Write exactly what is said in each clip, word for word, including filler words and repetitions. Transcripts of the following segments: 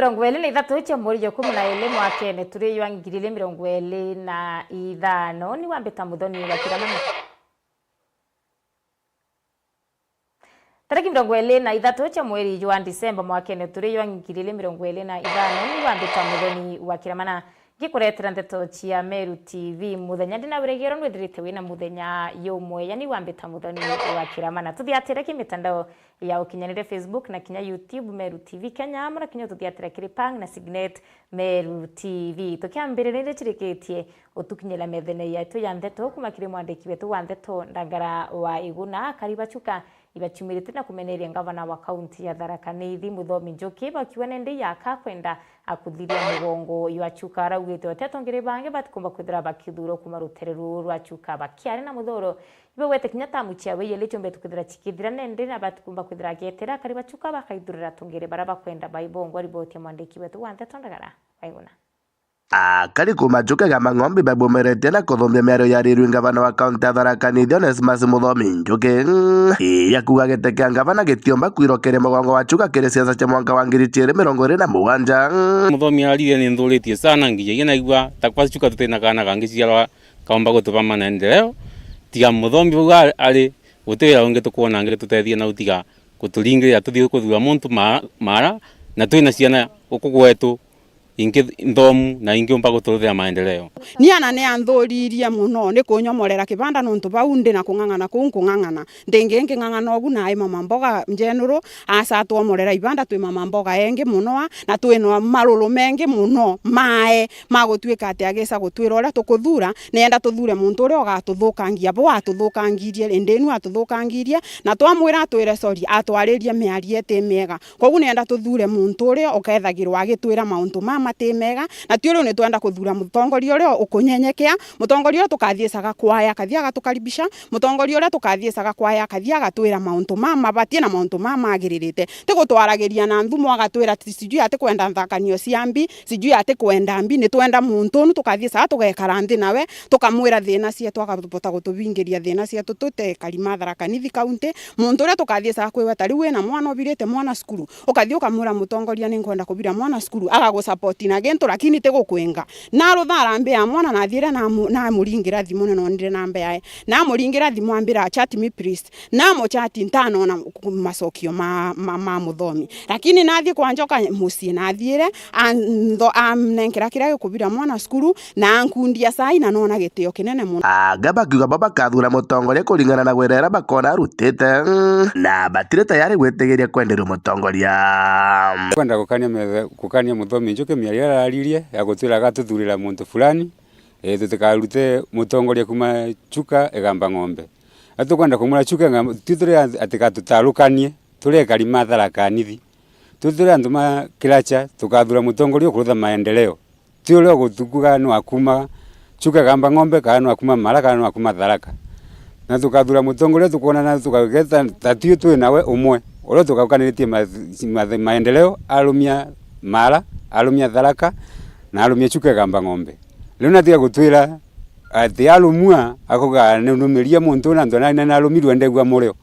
Mirongo iri na ithatu cia mweri jwa ikumi na iri mwakene turi jwa ngiri igiri mirongo iri na ithano, ni wambita Muthoni wa Kiramana. Tariki mirongo iri na ithatu cia mweri jwa Disemba mwakene turi jwa ngiri igiri mirongo iri na ithano, ni wambita Muthoni wa Kiramana ngikuretera ndeto cia Meru T V. Muthenya ndina wirigiro nwithirite wina muthenya yumwe, yani wambita Muthoni wa Kiramana. Tuthiatire ki mitandao ya ukinyaniria, Facebook na kinya YouTube, Meru T V Kenya, amwe na kinya tuthiatire kiri Pang na Signet Meru T V. Tukiambiriria niricirikitie utukinyira methene yetu ya ndeto kuma kiri mwandiki wetu wa ndeto Ndagara wa Iguna. Akari ba Chuka ibaciumirite na kumeneria ngavana wa kaunti ya Tharaka Nithi Muthomi Njuki bakiuga nende yaka kwenda akuthiria mugongo jwa Chuka. Araugite ati atongeri bangi batikumba kwithira bakithurwa kuma rutere ruru rwa Chuka bakiari na muthuro. Ibaugite kinya tamu ciawe ieli ciumbite kwithira cikithira nende na batikumba kwithira agietera akari ba Chuka bakaithurira atongeri baria bakwenda baibongwa. Riboti ya mwandiki wetu wa ndeto Ndagara wa Iguna. Akari kuma Chuka Igamba Ng'ombe babumeretie na kuthumbia miario yarirue ngavana wa kaunti ya Tharaka Nithi Onesmus Muthomi Njuki. Ii, akuga giti kia ngavana gitiumba kwirokeria mugongo wa Chuka kiri siasa cia mwanka wa ngiri igiri mirongo iri na mugwanja. Muthomi arire ni nthuritie sana, nginyagia naigua ta kwa Chuka tutina kana kangiciarwa kaumba gutuva maendeleo. Tiga Muthomi bau ari, guti wira ungi tukwona angitutethia nau tiga guturingirira tuthii kuthura muntu ma-, mara, na twina ciana guku gwetu ingi nthomu na ingiumba guturuthira maendeleo. Ni ana ni anthuririe mono ni kunyomorera kibanda nontu bau ndi na kung'ang'ana kuu nkung'ang'ana. Ndingi nking'ang'ana ugu nae mama mboga njenuru, aca atwomorera ibanda twi mama mboga engi mono a, na twina maruru mengi mono mae ma gutuika ati agisa gutwira uria tukuthura, nienda tuthure muntu uria ugatuthukangia bo atuthukangirie, indi nu atuthukangirie, na twamwira atwire sorry, atwaririe miario iti miega. Koguo nienda tuthure muntu uria ukethagirwa agitwira mauntu mama mati mega, na tio riu nitwenda kuthura mutongoria uria ukunyenyekea, mutongoria uria tukathiecaga kwaya akathia agatukaribisha, mutongoria uria tukathiecaga kwaya akathia agatwira mauntu mama mabatie na mauntu mama magiririte. Ti gutwaragiria na nthumo agatwira ti sijui ati kwenda nthakanio cia mbi, sijui ati kwenda mbi, nitwenda muntu unu tukathiecaga tugekara nthi nawe, tukamwira thina cietu, akabota gutubingiria thina cietu tute kari ma Tharaka Nithi County. Muntu uria tukathiecaga kwiwe, ta riu wina mwana ubirite mwana cukuru, ukathii ukamwira mutongoria, ninkwenda kubira mwana cukuru, agagusapoti na gintu lakini ti gukwinga. Na ruthara mbia mwana nathiire namu-, namuringira thimu, ninonire namba yae, namuringira thimu ambira, "Chat me please." Namuchati ntanona ku-, macokio ma, ma, ma Muthomi. Lakini nathii kwa Njoka mucii nathiire, antho-, amnenkera kiria gikubira mwana cukuru, na ankundia cai na nona gitio kinene mono. Anga bakiuga bo bakathura mutongoria kuringana na wira uria bakona arutite, mm, na batiri tayari gwitigiria kwenderia mutongoria. Kwenda gukania methe-, gukania Muthomi Njuki miario iria araririe ya gutwira agatuthurira muntu fulani, eh, tutikarute mutongoria kuma Chuka Igamba Ng'ombe. Na tukwenda kumwira Chuka Igamba, ti turi ati ka tutarukanie, turi ekari ma Tharaka Nithi. Twi turi antu ma kiracha, tukathura mutongoria ukurutha maendeleo. Ti uria ugutukuga ni wa kuma Chuka Igamba Ng'ombe, kana ni wa kuma Mara, kana ni wa kuma Tharaka. Na tukathura mutongoria tukwonana, tukageta ta tui twi nawe umwe, uria tugakaniritie ma-, ma-, maendeleo, arumia Mara, arumia Tharaka, na arumia Chuka Igamba Ng'ombe. Riu natiga gutwira ati arumua, akuga, "Ni ndumirie muntu na ntona ni narumirwe ndegua murio."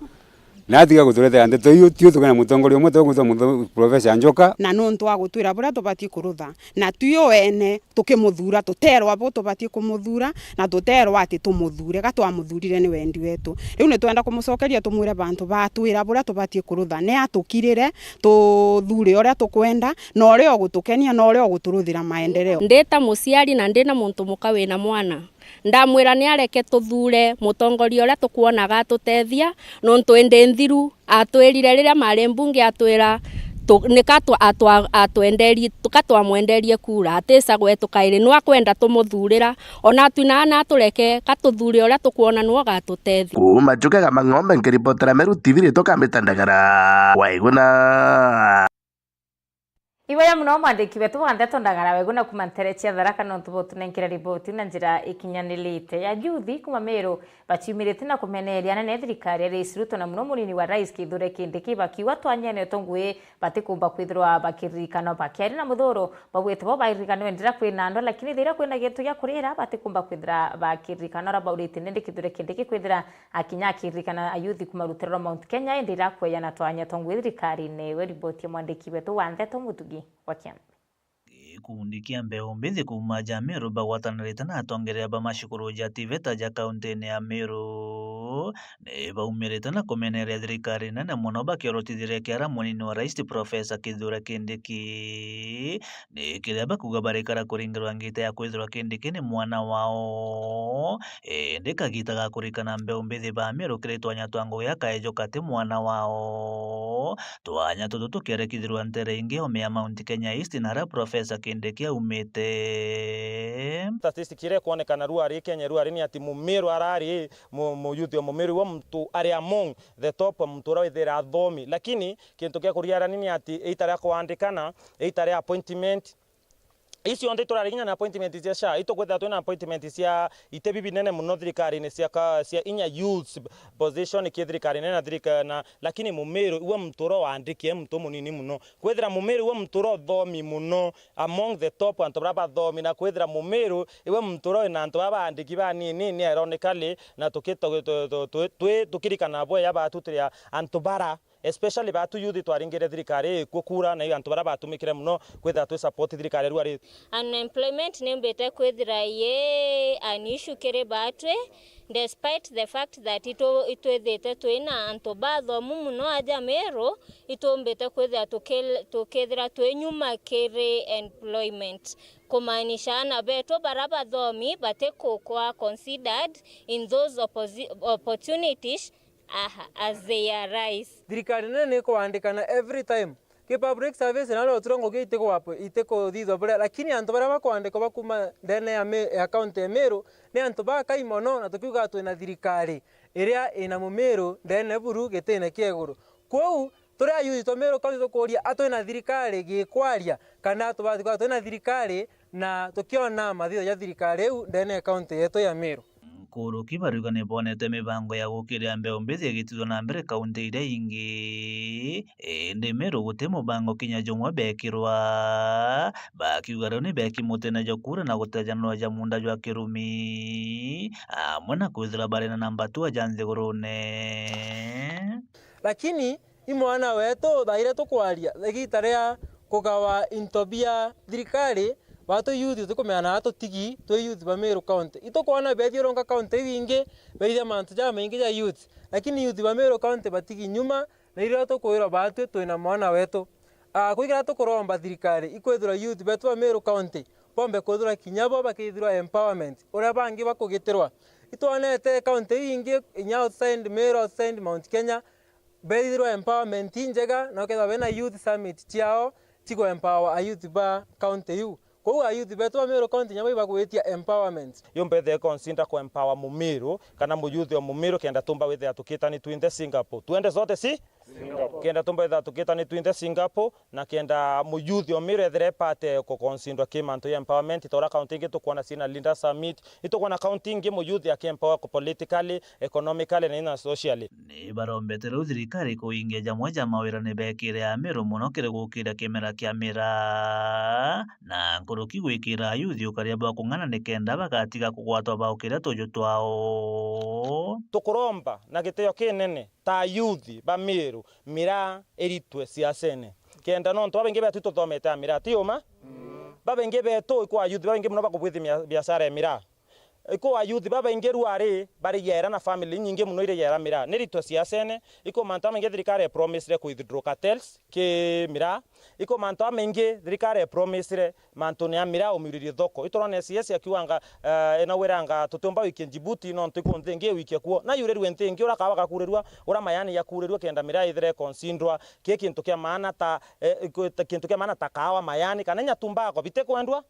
Na atiga guturetera ndeto iu, tio tukena mutongoria umwe, tugwitwa mutho-, Professor Njoka. Na nontu wa gutwira buria tubatie kurutha, na tio ene tukimuthura, tuterwa bu tubatie kumuthura, na tuterwa ati tumuthure, ga twamuthurire ni wendi wetu. Riu nitwenda kumucokeria tumwire bantu batwira buria tubatie kurutha, ni atukirire, tuthure uria tukwenda, na uria ugutukenia, na uria uguturuthira maendeleo. Ndita muciari na ndina muntu muka wina mwana, ndamwira ni areke tuthure mutongoria uria tukwona agatutethia, nontu indi nthiru atwirire riria mari mbunge atwira tu-, nika twa-, atwa-, atwenderie, tuka twamwenderie kura, atica gwetu kairi, nwa kwenda tumuthurira, ona twina ana atureke, ka tuthure uria tukwona nwa ugatutethia. Kuma Chuka Igamba Ng'ombe, nkiripotera Meru T V, ritwa Kambita Ndagara wa Iguna. Iboya mono mwandiki wetu wa ndeto Ndagara wa Iguna kuma ntere cia Tharaka nontu bwa utunenkera riboti na njira ikinyanirite. Ayuthi kuma Meru baciumirite na kumeneria anene thirikari ya Rais Ruto na muno munini wa Rais Kithure Kindiki bakiuga twanyene utongui batikumba kwithirwa bakiririkana bakiaria na muthuro. Baugite bo bairikanwe ndira kwina andwa, lakini thira kwina gintu gia kurira batikumba kwithira bakiririkana. Uria baurite nindi Kithure Kindiki kwithira akinya akiririkana ayuthi kuma rutere rwa Mount Kenya, indi irakweya na twanya tongwi thirikarine. We riboti ya mwandiki wetu wa ndeto Mutugi wa Kiambi. Gikundi kia mbeu mbithi kuuma ja Meru bagwatanirite na atongeria ba macukuru ja TVETA ja kauntine ya Meru, ni baumirite na kumeneria thirikari nene mono bakiorotithiria kiara munini wa rais Professor Kithure Kindiki, ni kiria bakuuga barikara kuringirwa ngita ya kwithirwa Kindiki ni mwana wao. Indi kagita ga kurikana mbeu mbithi ba Meru kiri twanya twa ngugi akaejuka ti mwana wao. Twanya tutu tukiarekithirwa ntere ingi ome ya Mount Kenya East, na aria Professor Kindiki aumite. Statistics iria ikwonekana ruari Kenya ruari ni ati Mumiru arari mu-, muyuthi wa Mumiru iwe muntu ari among the top, muntu uria withira athomi, lakini kintu kia kuriarani ni ati ita ria kwandikana, ita ria appointment, ici onthe iturari kinya na appointment cia SHA, itukwithira twina appointment cia itebi binene muno thirikarine cia ka-, cia inya youths position ki thirikarine na thirika-, na, lakini Mumiru iwe muntu uria wandiki e muntu munini muno. Kwithira Mumiru iwe muntu uria uthomi muno among the top antu baria bathomi, na kwithira Mumiru iwe muntu uria wina antu baria baandiki banini, ni ironically, na tuki-, tu-, tu-, tu-, tu-, twi-, tukirikana bweya batu turi a-, antu bara, especially batu youth twaringire thirikari ikuo kura, na antu baria batumikire muno kwithira twi support thirikari ruari. Unemployment nimbite kwithira yi an issue kiri batwi, despite the fact that itu-, itwithite twina antu bathomu muno aja Meru, itumbite kwithira tuki-, tukithira twi nyuma kiri employment, kumaanisha ana betu baria bathomi batikukwa considered in those opposi-, opportunities, aha, as they arise. Thirikari nene ni ikwandikana every time. Ki public service na rio turo ngugi itikwapo-, itikuthithwa buria, lakini antu baria bakwandikwa bakuma ndene ya Me-, ya county ya Meru ni antu bakai mono, na tukiuga twina thirikari iria ina Mumiru ndene buru gitine kia iguru. Kwou turi ayuthi twa Meru County tukuria, a twina thirikari gikwaria, kana tubati kwa twina thirikari na tukiona mathitho ja thirikari iu ndene ya county yetu ya Meru? Nkuruki bariuga ni bonete mibango ya gukiria mbeu mbithi igitithwa na mbere kaunti iria ingi, indi Meru guti mubango kinya jumwe bekirwa, bakiuga riu ni beki mutene jwa kura na gutejanirwa ja munda jwa kirumi, amwe na kwithira bari na namba two ja nthigurune. Lakini i mwana wetu, thaa iria tukwaria, igiita ria kugawa into bia thirikari, batu youth tukumenya na tutigi twi youth ba Meru County. Itukwona bethiurunka county iu ingi, beithia mantu jamaingi ja youth, lakini youth ba Meru County batigi nyuma, na irio tukwirwa batwi twina mwana wetu. Ah, kwigira tukuromba thirikari ikwithirwa youth betu ba Meru County bombe kwithirwa kinya bo bakithirwa empowerment, uria bangi bakugitirwa. Itwonete county iu ingi, inya outside Meru, outside Mount Kenya, bethirwa empowerment injega, na ukethirwa bena youth summit ciao, cigo empower a youth ba county iu. Kwou a youth betu ba Meru County nyabo ibagwitia empowerment. Yo mbethe consider ku empower Mumiru, kana muyouth o Mumiru, kenda tumba withia tukitani twinthe Singapore. Tuende zote si? Singapore. Kenda tumba withia tukitani twinthe Singapore, na kenda muyouth o Meru ethire epate kuconsidwa ki mantu ya empowerment, ta uria county ingi tukwona cina leader summit, itukwona county ingi muyouth aki empower ku politically, economically, na ina socially. Ni barombete riu thirikari kuingia jamwe ja mawira ni bekire Ameru mono kiri gukiria kimera kia miraa, na nkuruki gwikira ayuthi ukaria bwa kung'ana nikenda bagatiga kugwatwa baukiria tuju twao. Tukuromba na gitio kinene ta ayuthi ba Meru, miraa iritwe siasene. Kenda nontu babaingi betu ituthomete a miraa, ti uma? Babaingi betu ikwa ayuthi babaingi mono bakubwithia mia-, biashara ya miraa. Ikwa ayuthi babaingi ruari bari yera na family nyingi mono iri yera miraa. Ni ritwe siasene, ikwa mantu amaingi thirikari epromisire ku withdraw cartels ki miraa. Ikwa mantu amaingi thirikari epromisire mantu ni a miraa umiuririe thoko. Iturone S S akiuganga, eh, ena wiranga tutiumba wikie Djibouti, nontu iku nthi ingi iwikie kuo. Na yurirwe nthi ingi, uria kawa gakurirua, uria mayani yakurirua kenda miraa ithire considwa. Ki kintu kia maana ta, eh, iku-, ta kintu kia maana ta kawa, mayani, kana inya tumbako bitikwendwa.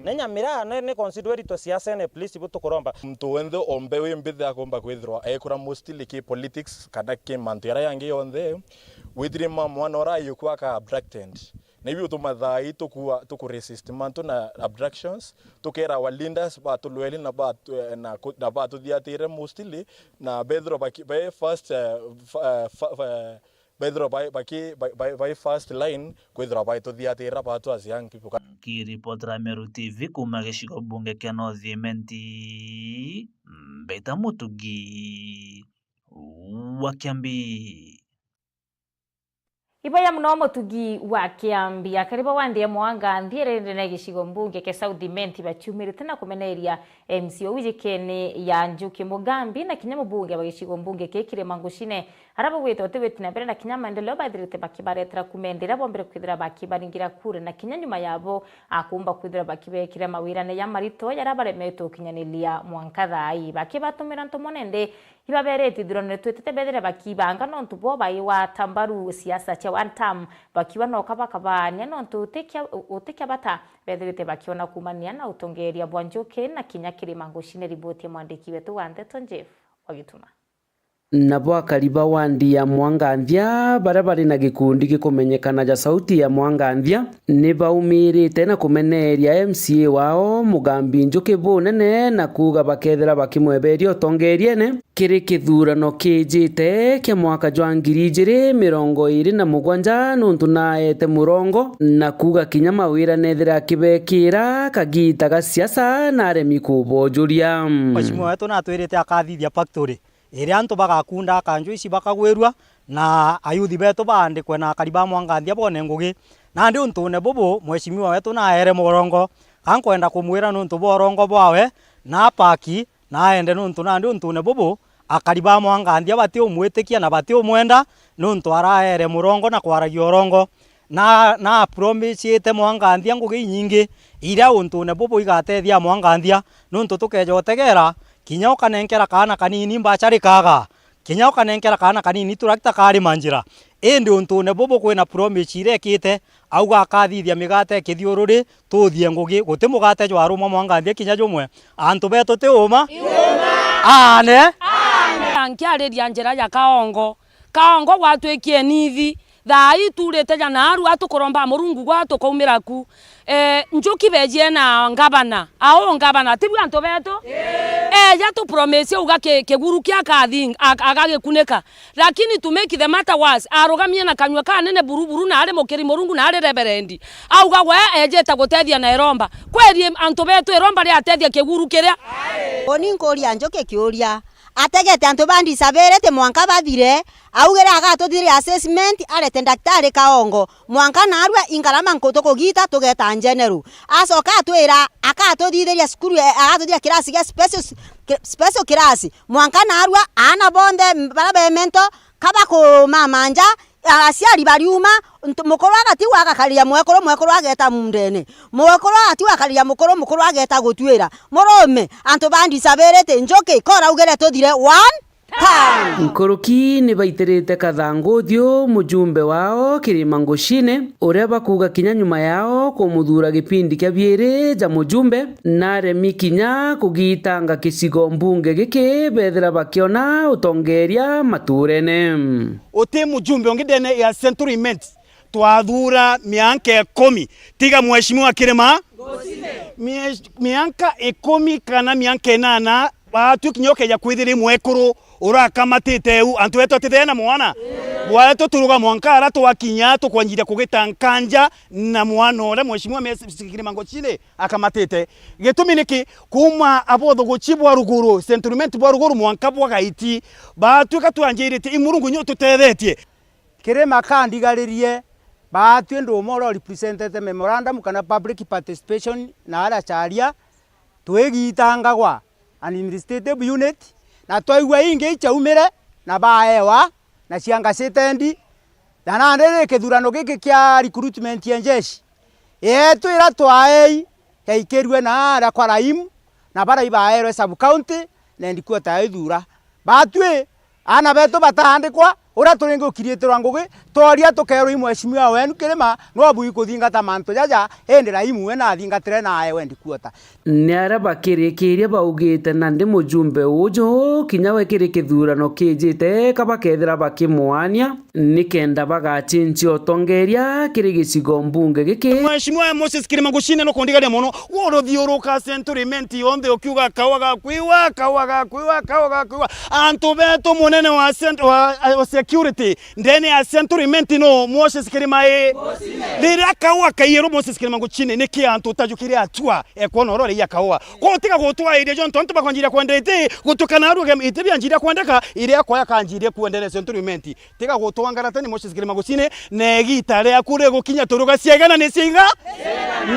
Na inya miraa ni, ni considwa iritwe siasene, please, bu tukuromba. Muntu wenthe ombe wi mbithi akomba kwithirwa ekura mostly ki politics kana ki mantu yaria yangi yonthe, withire ma mwana uria ayukua aka abducted. Na ibi utuma thaa ii tukua, tukuresist mantu na abductions, tukera our leaders batulweli na batu-, na ku-, na batuthiatire mostly, na bethirwa baki-, be first, eh, fa-, eh, fa-, fa-, bethirwa bai-, baki-, bai-, bai-, bai first line, kwithirwa baituthiatira batu as young people. Nkiripotera Meru T V kuuma gicigo bunge kia North Imenti, mbeta Mutugi wa Kiambi. Iboya mono mutugi wa Kiambi. Akari ba wandi ya Mwanganthia iri ndene ya gicigo mbunge kia South Imenti baciumirite na kumeneria M C A uu wijikene ya Njuki Mugambi na kinya mubunge wa gicigo mbunge kii Kirima Ngucine, aria bagwite uti witi na mbere na kinya maendeleo bathirite bakibaretera kuuma indi iria bombire kwithira bakibaringira kura na kinya nyuma yabo akumba kwithira bakibekira mawirane ya marito jaria baremetwe gukinyaniria mwanka thaa ii. Bakibatumira ntumwa nende ibaberete ithurano ritwitite bethire bakibanga nontu bo baigwata mbaru siasa cia one term, bakiuga noka bakabaania nontu utikia utikia bata bethirite bakiona kuumania na utongeria bwa Njuki na kinya Kirima Ngucine. Riboti ya mwandiki wetu wa ndeto Jeff Wagituma. Nabo akari ba wandi ya Mwanganthia, baria bari na gikundi gikumenyekana ja Sauti ya Mwanganthia, ni baumirite na kumeneria M C A wao Mugambi Njuki bunene na kuuga bakethira bakimweberia utongeriene kiri kithurano kijite kia mwaka jwa ngiri ijiri mirongo iri na mugwanja nuntu naete murongo na kuuga kinya mawira nethira akibekira kagiita ga siasa naremi kubojuria. Mheshimiwa wetu natwirite akathithia factory iria antu bagakunda kanju ici bakagwirua, na ayuthi betu baandikwe na akari ba Mwanganthia bone ngugi. Nandi untune bubu, mheshimiwa wetu naere murongo, ka nkwenda kumwira nuntu bwa urongo bwawe, na apaki, na aende nuntu nandi untune bubu, akari ba Mwanganthia batiumwitikia na batiumwenda, nuntu araere murongo na kwaragia urongo. Na, na promisite Mwanganthia ngugi inyingi, iria untune bubu igatethia Mwanganthia, nuntu tukeja utegera, kinya ukanenkera kaana kanini mbacha rikaga, kinya ukanenkera kaana kanini turakita karima njira. Indi untune bubu kwina promise irekite, auga akathithia migate ikithiururi, tuthie ngugi, guti mugate jwarumwa Mwanganthia kinya jumwe. Antu betu ti uma? Aane? Nkiariria njira ya kaongo. Kaongo gwatwikie nithi. Thaa ii tuurite ja naarua tukuromba Murungu gwa tukaumira ku. Eh, Njuki bejie na ngavana. Au ngavana, tibu antu betu? Eja tu promise uga ki-, kiguru kia akathi-, ag-, agagikunika. Lakini to make the matter worse, arugamie na kanyua kanene buruburu na ari mukiri Murungu na ari reverendi. Auga we ejete gutethia na iromba. Kweri antu betu iromba riatethia kiguru kiria? Uni nkuria Njuki kiuria. Ategete antu ba disability mwanka bathire, augire agatuthithiria assessment, arete ndaktari kaongo. Mwanka naarua inkarama nkutu kugita tugeta general. Acoka atwira akatuthithiria cukuru, eh, agatuthithiria kirasi gia special, special class. Mwanka naarua aana bonthe baria be mental kabakumamanja, aciari bariuma, ntu-, mukuru agatigwa agakariria mwekuru, mwekuru ageta mundene. Mwekuru agatigwa akariria mukuru, mukuru ageta gutuira. Murume, antu ba disability, Njuki, koraugire tuthire one time. Nkuruki ni baitirite kathangu uthiu mujumbe wao Kirima Ngucine, uria bakuuga kinya nyuma yao kumuthura gipindi kia biiri ja mujumbe, naremi kinya kugitanga gicigo mbunge giki bethira bakiona utongeria maturene. Uti mujumbe ungi ndene ya Central Imenti, twathura mianka ikumi, tiga Mheshimiwa Kirima. Mie-, mianka ikumi kana mianka inana, batwi kinya ukeja kwithira mwekuru urakamatite u, antu betu atithee na mwana. Bwaetu turuga mwanka ara twakinya tukwanjiria kugita nkanja na mwana uria Mheshimiwa Kirima Ngucine akamatite. Gitumi niki? Kuuma abotho guchi bwa ruguru, Central Imenti bwa ruguru mwanka bwa Gaiti, batwika twanjiritie, i Murungu nyo tutethetie. Kirima kandigaririe, batwi ndi umwe uria urepresentete memorandum kana public participation na aria charia, twigitangagwa administrative unit, na twaigua ingi ichaumire, na baewa, na cianga citendi, na nandi riri kithurano giki kia recruitment ya njeshi, yetu ira twaei yaikirue na aria kwa Raimu, na baria ibaerwe sub county, na headquarter ya ithura. Batwi, aana betu bataandikwa, uria turingi ukiriitirwa ngugi, tworia tukerwa i mheshimiwa wenu Kirima, no bui kuthingata mantu jaja, indi Raimu we nathingatire na aewe headquarter. Ni aria bakirikiria baugite nandi mujumbe uju, kinya we kiri kithurano kijite, ka bakethira bakimwania, nikenda bagachinchia utongeria kiri gicigo mbunge giki. Mheshimiwa Moses Kirima Ngucine nukundigaria mono, uruthiuruka Central Imenti yonthe ukiuga, "Kaua gakwiwa, kaua gakwiwa, kaua gakwiwa." Antu betu munene wa cent-, wa, wa cia security ndene ya Century Mint no Moses Kirima ii. Riria kaua kaiyirwo Moses Kirima nguchine, niki antu utajukire atua ekwona oro riia kaua? Kwa utiga gutwairia jontu antu bakwanjiria kwenda iti gutukana aruge iti bianjiria kwendeka, iria kwaya kanjirie kuendere Century Mint. Tiga gutwangarata ni Moses Kirima nguchine, na igita riaku rigukinya turuga ciaigana ni ciaiga?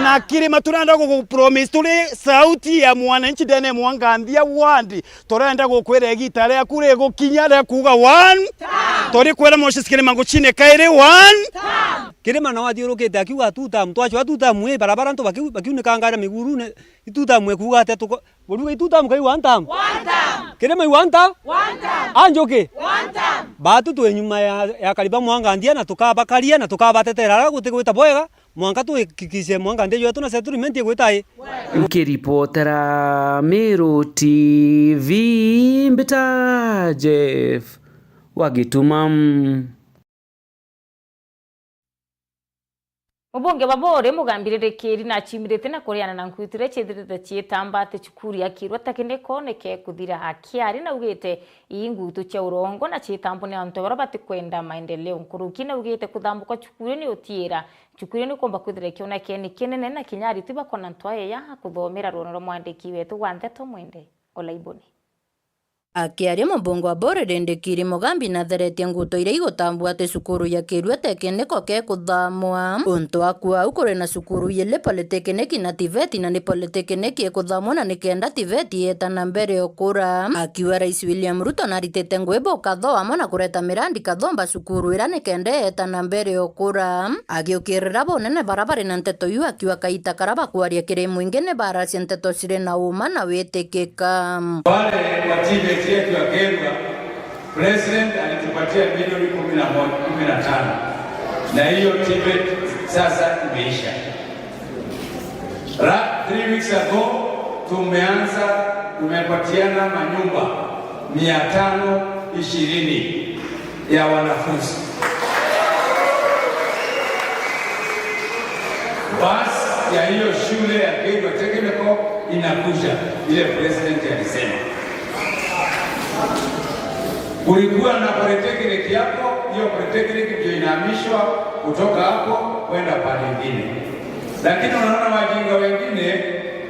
Na Kirima turenda gugupromise turi sauti ya mwananchi ndene mwanganthia ward. Turenda gukwira igita riaku rigukinya ria kuuga one term. Turikwira Moses Kirima nguchine kairi one term. Kirima no athiurukite akiuga two term, twachwa two term ii barabara antu bakiu-, bakiunikanga na migurune, two term ikuuga atia tuko-, buriuga two term kai one term? One term. Kirima i one term? One term. A Njuki? One term. Batu twi nyuma ya, ya Kariba Mwanganthia na tukabakaria na tukabatetera aria gutigwita bwega. Mwanka twikikice mwanka nthi yetu na settlement igwita i. Nkiripotera Meru T V, mbita Jeff wa Gituma. Mubunge wa Buuri Mugambi Ririkiri nachimirite na kuriana na nkutu iria ciithirite ciitamba ati cukuru ya Kirua Technical nike kuthira akiari na augite ii ngutu cia urongo na ciitambwa ni antu baria batikwenda maendeleo. Nkuruki naugite kuthambuka cukuru ni utiira Nchuku iria ni ukomba kwithira ikiona kieni kinene na kinya aritwi bakona ntwaya ya kuthomera rwono rwa mwandiki wetu wa ndeto Mwende Olaiboni. Akiaria mubunge wa Buuri Ririkiri, Mugambi natheretie nguto iria igutambua ati cukuru ya Kirua Tekiniko kekuthamwa. Untu akua au kuri na cukuru ili Polytechnic na TVET, na ni Polytechnic ikuthamwa na nikenda TVET yeta na mbere ukura. Akiuga Rais William Ruto naritite ngui bukatho amwe na kureta mirandi kathomba cukuru ira nikenda yeta na mbere ukura. Agiukirira bunene bara bari na nteto iu akiuga kaita kara bakwaria kiri mwingi ni baracia nteto ciri na uma na witikika. Wale wa TVET yetu ya Kirua, President alitupatia milioni kumi na moja, kumi na tano. Na hiyo TVET sasa imeisha. Ra-, three weeks ago, tumeanza, tumepatiana manyumba mia tano ishirini ya wanafunzi. Basi ya hiyo shule ya Kirua Technical inakuja, vile president alisema. Kulikuwa na polytechnic hapo, hiyo polytechnic ndio inahamishwa kutoka hapo kwenda pahali ingine. Lakini unaona wajinga wengine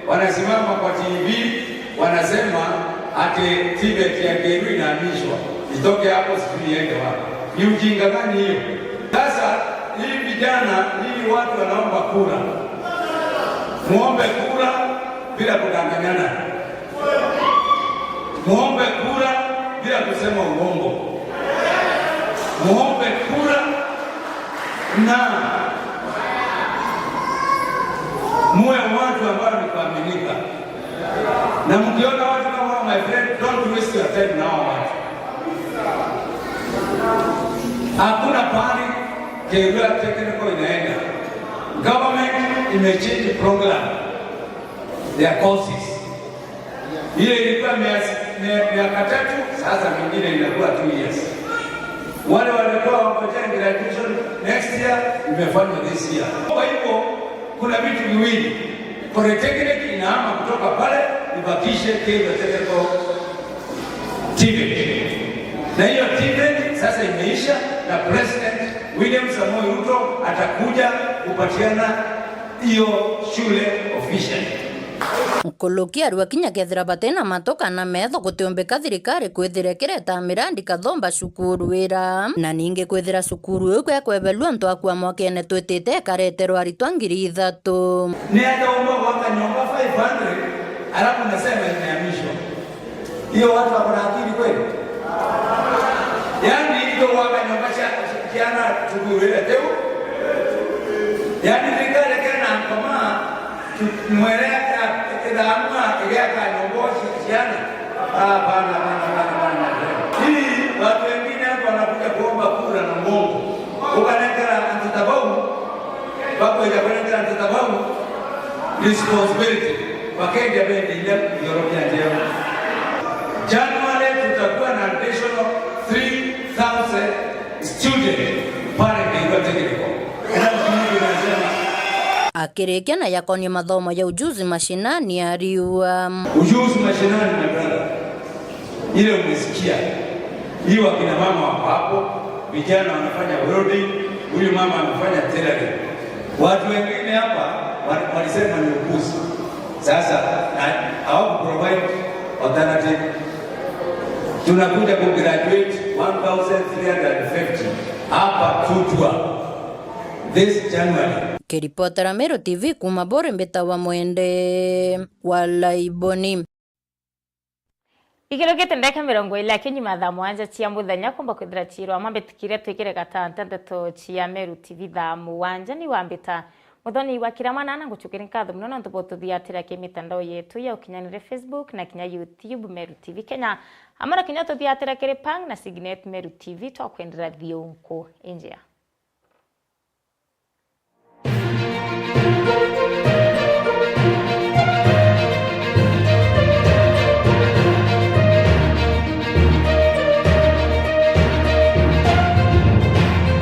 wanasimama kwa TV, wanasema ati TVET ya Kirua inahamishwa, itoke hapo sijui iende wapi. Ni ujinga gani hiyo? Sasa, hii vijana, hii watu wanaomba kura, muombe kura bila kudanganyana. Muombe kura bila kusema uongo. Muombe kura na muwe watu ambao ni kuaminika. Na mkiona watu kama hao, my friend, don't waste your time na hao watu. Hakuna pahali Kirua Technical inaenda. Government imechange program ya courses. Ile ilikuwa mia-, mia-, miaka tatu, sasa mingine inakuwa two years. Wale walikuwa wangojea graduation next year, imefanywa this year. Kwa hivyo, kuna vitu viwili. Polytechnic inahama kutoka pale, ibakishe Kirua Technical TVET. Na hiyo TVET sasa imeisha, na President William Samoei Ruto atakuja kupatiana hiyo shule officially. Nkuruki arua kinya kethira batina matu kana metho, gutiumbika thirikari kwithira ikireta mirandi kathomba cukuru ira, na ningi kwithira cukuru iu kwekwebelua untu akua mwakene twitite ikareterwa aritwa ngiri ithatu. Ni aja umba gwaka nyomba five hundred, alafu nasema imehamishwa. Hiyo watu wako na akili kweli? Yaani, ndio waka nyomba cia, ciana cukuru ile teu. Yaani, thirikari kena ngoma, tu-, mwere ya, ithamua, igeka nyomba ci-, ciana. Ah, hapana, hapana, hapana, hapana. Hii, watu wengine hapa wanakuja kuomba kura na uongo. Ukanengera antu ta bau, bakwija kunengera antu ta bau responsibility, bakendia bendi ile njoro bia njeo. January tutakuwa na additional three thousand students pale Kirua Technical. Ina mtu nasema. Akirikia na yakonie mathomo ya ujuzi mashinani ariua. Ujuzi mashinani, my brother. Ile umesikia. Hiyo akina mama wako hapo. Vijana wanafanya welding, huyu mama anafanya tailoring. Watu wengine hapa wa- walisema ni upuzi. Sasa na hawaku provide alternative. Tunakuja ku graduate one thousand three hundred fifty hapa Tutwa this January. Kiripotera Meru T V kuuma Buri, mbitawa Mwende wa Laiboni. Ikirukite ndeka mirongo iri akinyuma thaa mugwanja cia muthenya, kumba kwithira ciirwa mambitikiria twikire gatanta ndeto cia Meru T V thaa mugwanja. Ni wambita Muthoni wa Kiramana, na ngucukiri nkatho muno nontu bwa ututhiatira ki mitandao yetu ya ukinyanire, Facebook na kinya YouTube Meru T V Kenya, amwe na kinya ututhiatira kiri Pang na Signet Meru T V. Twakwendera thiunku injea.